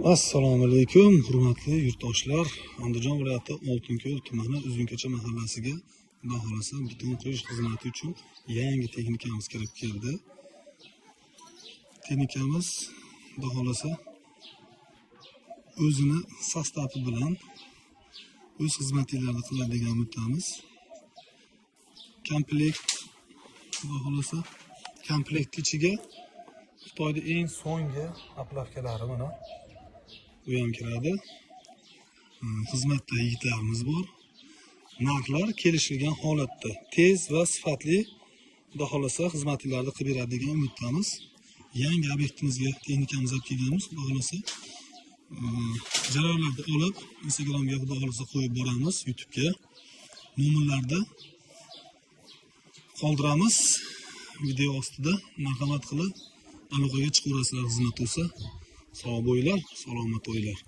Assalomu alaykum, hurmatli yurtdoshlar. Andijon viloyati Oltinko'l tumani Uzunko'cha mahallasiga, Xudo xohlasa, beton quyish xizmati uchun yangi texnikamiz kirib keldi. Texnikamiz, Xudo xohlasa, o'zini sostavi bilan o'z xizmatlarini qiladi degan umiddamiz. Komplekt, Xudo xohlasa, komplekt ichiga Xitoyda eng so'nggi опиловка lari, mana u ham kiradi. Xizmatda yigitlarimiz bor. Narxlar kelishilgan holatda tez va sifatli, Xudo xohlasa, xizmatlarni qilib beradi degan umiddamiz. Yangi obyektimizga texnikamizni olib kelganmiz, Xudo xohlasa. Jarayonlarni olib, Instagramga, Xudo xohlasa, qo'yib boramiz, YouTube'ga nomerlarda qoldiramiz video ostida. Marhamat qilib aloqaga chiqaverasizlar xizmat bo'lsa. Sog' bo'linglar, salomat bo'linglar.